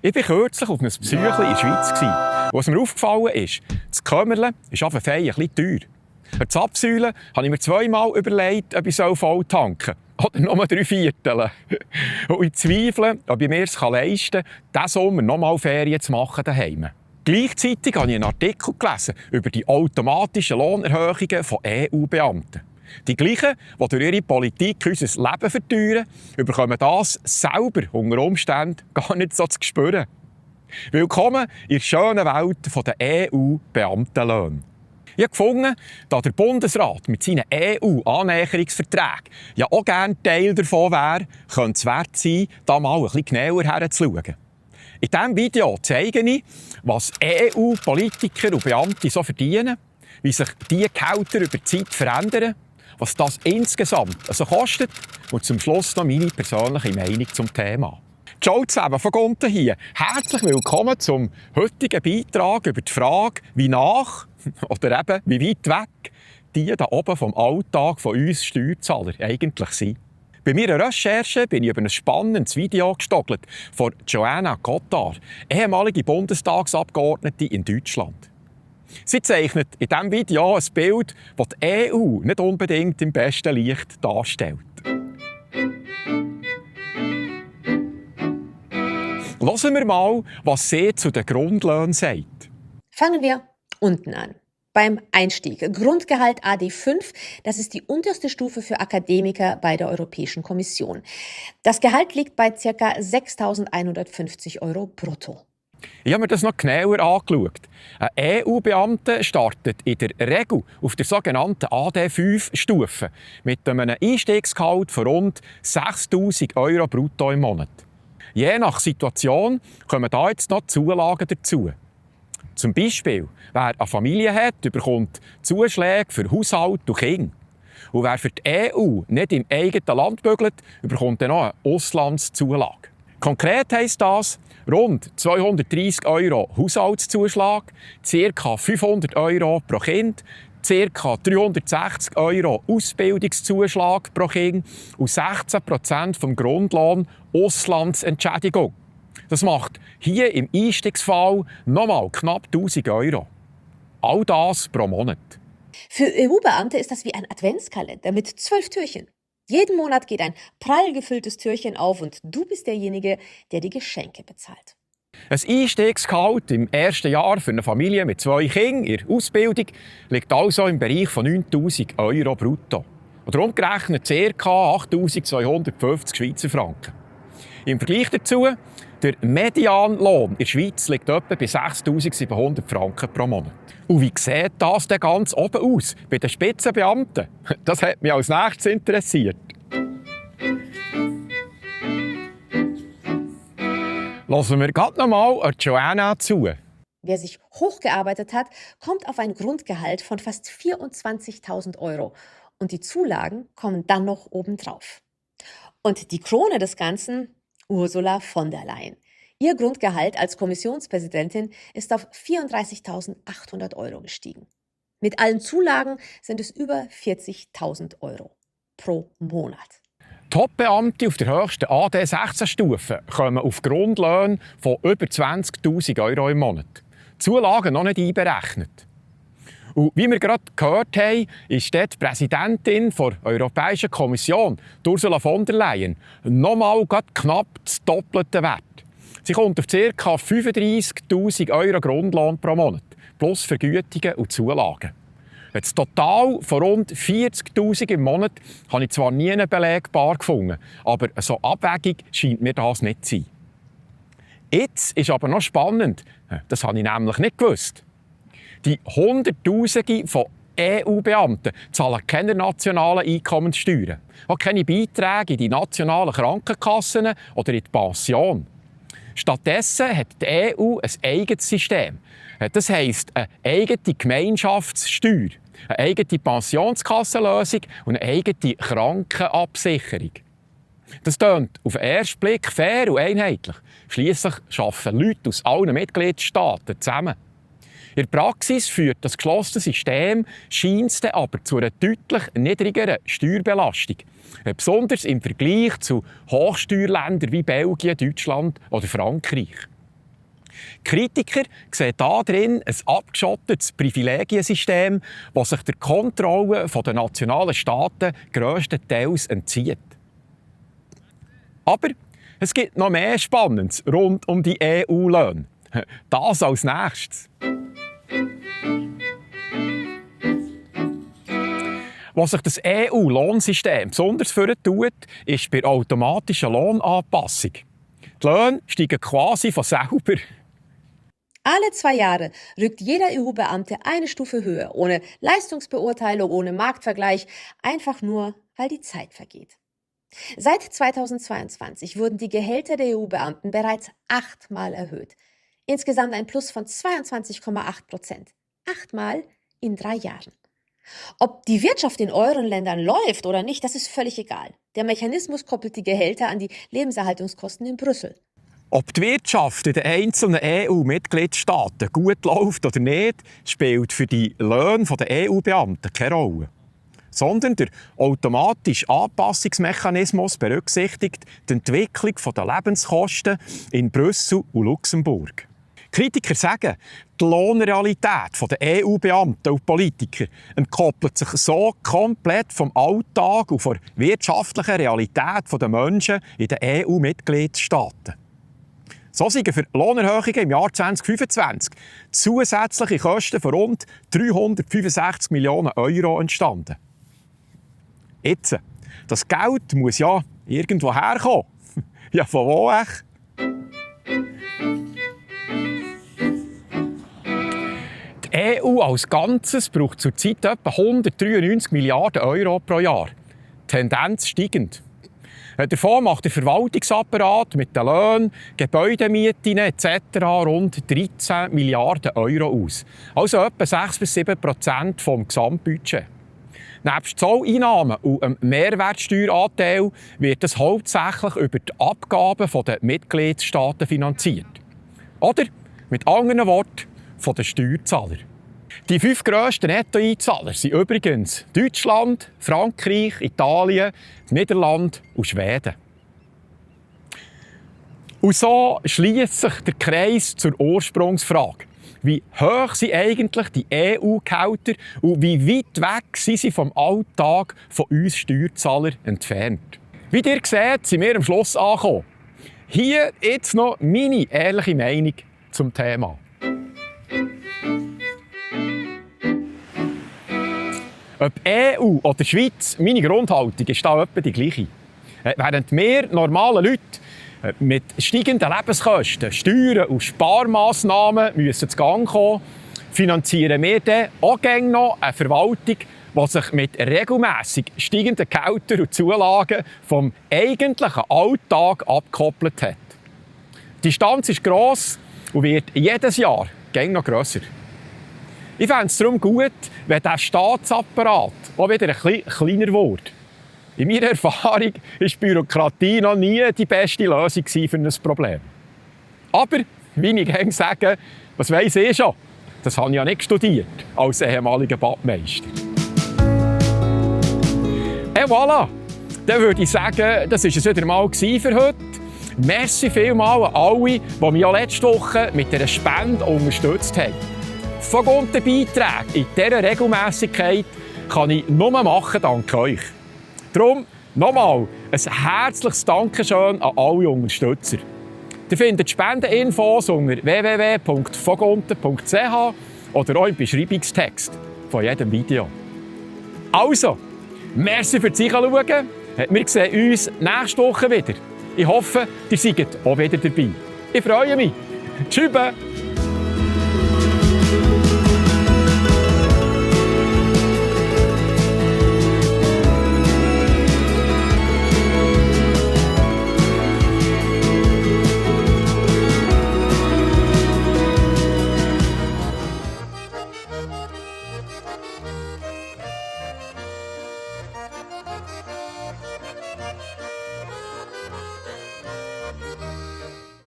Ich war kürzlich auf einem Besuch in der Schweiz. Was mir aufgefallen ist, das Kömmerle ist auf jeden Fall ein bisschen teuer. Für die Zapfsäule habe ich mir zweimal überlegt, ob ich voll tanken soll. Oder nur 3/4. Und ich zweifle, ob ich mir es leisten kann, diesen Sommer nochmal Ferien zu machen daheim. Gleichzeitig habe ich einen Artikel gelesen über die automatischen Lohnerhöhungen von EU-Beamten. Die gleichen, die durch ihre Politik unser Leben verteuern, bekommen das selber unter Umständen gar nicht so zu spüren. Willkommen in der schönen Welt der EU-Beamtenlöhne. Ich habe gefunden, dass der Bundesrat mit seinen EU-Annäherungsverträgen ja auch gerne Teil davon wäre, könnte es wert sein, da mal ein bisschen genauer herzuschauen. In diesem Video zeige ich, was EU-Politiker und Beamte so verdienen, wie sich diese Gehälter über die Zeit verändern, was das insgesamt also kostet und zum Schluss noch meine persönliche Meinung zum Thema. Ciao zusammen von Gunten hier. Herzlich willkommen zum heutigen Beitrag über die Frage, wie nach oder eben wie weit weg die da oben vom Alltag von uns Steuerzahler eigentlich sind. Bei meiner Recherche bin ich über ein spannendes Video gestolpert von Joanna Gottard, ehemalige Bundestagsabgeordnete in Deutschland. Sie zeichnet in diesem Video ein Bild, das die EU nicht unbedingt im besten Licht darstellt. Hören wir mal, was sie zu den Grundlöhnen sagt. Fangen wir unten an. Beim Einstieg. Grundgehalt AD5, das ist die unterste Stufe für Akademiker bei der Europäischen Kommission. Das Gehalt liegt bei ca. 6.150 € brutto. Ich habe mir das noch genauer angeschaut. Ein EU-Beamter startet in der Regel auf der sogenannten AD5-Stufe mit einem Einstiegsgehalt von rund 6'000 € brutto im Monat. Je nach Situation kommen da jetzt noch Zulagen dazu. Zum Beispiel, wer eine Familie hat, bekommt Zuschläge für Haushalt und Kinder. Und wer für die EU nicht im eigenen Land bügelt, bekommt dann noch eine Auslandszulage. Konkret heisst das rund 230 € Haushaltszuschlag, ca. 500 € pro Kind, ca. 360 € Ausbildungszuschlag pro Kind und 16% vom Grundlohn Auslandsentschädigung. Das macht hier im Einstiegsfall nochmal knapp 1'000 €. All das pro Monat. Für EU-Beamte ist das wie ein Adventskalender mit 12 Türchen. Jeden Monat geht ein prall gefülltes Türchen auf und du bist derjenige, der die Geschenke bezahlt. Ein Einstiegsgehalt im ersten Jahr für eine Familie mit 2 Kindern in der Ausbildung liegt also im Bereich von 9'000 € brutto. Oder umgerechnet ca. 8'250 Schweizer Franken. Im Vergleich dazu, der Medianlohn in der Schweiz liegt etwa bei 6'700 Franken pro Monat. Und wie sieht das denn ganz oben aus, bei den Spitzenbeamten? Das hat mich als nächstes interessiert. Lassen wir gerade noch mal Joanna zu. Wer sich hochgearbeitet hat, kommt auf ein Grundgehalt von fast 24.000 € und die Zulagen kommen dann noch obendrauf. Und die Krone des Ganzen? Ursula von der Leyen. Ihr Grundgehalt als Kommissionspräsidentin ist auf 34.800 € gestiegen. Mit allen Zulagen sind es über 40.000 € pro Monat. Top-Beamte auf der höchsten AD16-Stufe kommen auf Grundlöhne von über 20'000 € im Monat. Zulagen noch nicht einberechnet. Und wie wir gerade gehört haben, ist die Präsidentin der Europäischen Kommission, Ursula von der Leyen, nochmal knapp das doppelte Wert. Sie kommt auf ca. 35'000 € Grundlohn pro Monat, plus Vergütungen und Zulagen. Das Total von rund 40'000 € im Monat habe ich zwar nie belegbar gefunden, aber so abwegig scheint mir das nicht zu sein. Jetzt ist aber noch spannend, das habe ich nämlich nicht gewusst. Die Hunderttausende von EU-Beamten zahlen keine nationalen Einkommenssteuern, auch keine Beiträge in die nationalen Krankenkassen oder in die Pension. Stattdessen hat die EU ein eigenes System. Das heisst, eine eigene Gemeinschaftssteuer, eine eigene Pensionskassenlösung und eine eigene Krankenabsicherung. Das klingt auf den ersten Blick fair und einheitlich. Schliesslich arbeiten Leute aus allen Mitgliedstaaten zusammen. In der Praxis führt das geschlossene System scheint aber zu einer deutlich niedrigeren Steuerbelastung. Besonders im Vergleich zu Hochsteuerländern wie Belgien, Deutschland oder Frankreich. Kritiker sehen darin ein abgeschottetes Privilegiensystem, das sich der Kontrolle der nationalen Staaten grösstenteils entzieht. Aber es gibt noch mehr Spannendes rund um die EU-Löhne. Das als nächstes. Was sich das EU-Lohnsystem besonders tut, ist bei automatischer Lohnanpassung. Die Löhne steigen quasi von selber. Alle 2 Jahre rückt jeder EU-Beamte eine Stufe höher, ohne Leistungsbeurteilung, ohne Marktvergleich, einfach nur, weil die Zeit vergeht. Seit 2022 wurden die Gehälter der EU-Beamten bereits 8-mal erhöht. Insgesamt ein Plus von 22,8%. 8-mal in 3 Jahren. Ob die Wirtschaft in euren Ländern läuft oder nicht, das ist völlig egal. Der Mechanismus koppelt die Gehälter an die Lebenserhaltungskosten in Brüssel. Ob die Wirtschaft in den einzelnen EU-Mitgliedstaaten gut läuft oder nicht, spielt für die Löhne der EU-Beamten keine Rolle. Sondern der automatische Anpassungsmechanismus berücksichtigt die Entwicklung der Lebenskosten in Brüssel und Luxemburg. Kritiker sagen, die Lohnrealität der EU-Beamten und Politiker entkoppelt sich so komplett vom Alltag und von der wirtschaftlichen Realität der Menschen in den EU-Mitgliedstaaten. So sind für Lohnerhöhungen im Jahr 2025 zusätzliche Kosten von rund 365 Millionen Euro entstanden. Jetzt, das Geld muss ja irgendwo herkommen. Ja, von wo echt? Die EU als Ganzes braucht zurzeit etwa 193 Milliarden Euro pro Jahr. Tendenz steigend. Davon macht der Verwaltungsapparat mit den Löhnen, Gebäudemieten etc. rund 13 Milliarden Euro aus. Also etwa 6-7% vom Gesamtbudget. Nebst Zolleinnahmen und dem Mehrwertsteueranteil wird es hauptsächlich über die Abgaben der Mitgliedstaaten finanziert. Oder, mit anderen Worten, von den Steuerzahlern. Die 5 grössten Nettoeinzahler sind übrigens Deutschland, Frankreich, Italien, die Niederlande und Schweden. Und so schließt sich der Kreis zur Ursprungsfrage. Wie hoch sind eigentlich die EU-Gehälter und wie weit weg sind sie vom Alltag von uns Steuerzahlern entfernt? Wie ihr seht, sind wir am Schluss angekommen. Hier jetzt noch meine ehrliche Meinung zum Thema. Ob EU oder Schweiz, meine Grundhaltung ist da etwa die gleiche. Während wir normale Leute mit steigenden Lebenskosten, Steuern und Sparmaßnahmen müssen zu Gang kommen, finanzieren wir dann auch gerne noch eine Verwaltung, die sich mit regelmässig steigenden Gehältern und Zulagen vom eigentlichen Alltag abgekoppelt hat. Die Distanz ist gross und wird jedes Jahr noch grösser. Ich fände es darum gut, wenn der Staatsapparat auch wieder ein bisschen kleiner wird. In meiner Erfahrung war Bürokratie noch nie die beste Lösung für ein Problem. Aber, wie ich gerne sage, was weiss ich schon? Das habe ich ja nicht studiert, als ehemaliger Badmeister. Et voilà! Dann würde ich sagen, das war es wieder mal für heute. Merci vielmals an alle, die mich ja letzte Woche mit dieser Spende unterstützt haben. Von guten Beiträgen in dieser Regelmässigkeit kann ich nur machen, dank euch. Darum nochmal ein herzliches Dankeschön an alle Unterstützer. Ihr findet Spendeninfos unter www.vogunten.ch oder auch im Beschreibungstext von jedem Video. Also, merci fürs Zuschauen. Wir sehen uns nächste Woche wieder. Ich hoffe, ihr seid auch wieder dabei. Ich freue mich. Tschüss!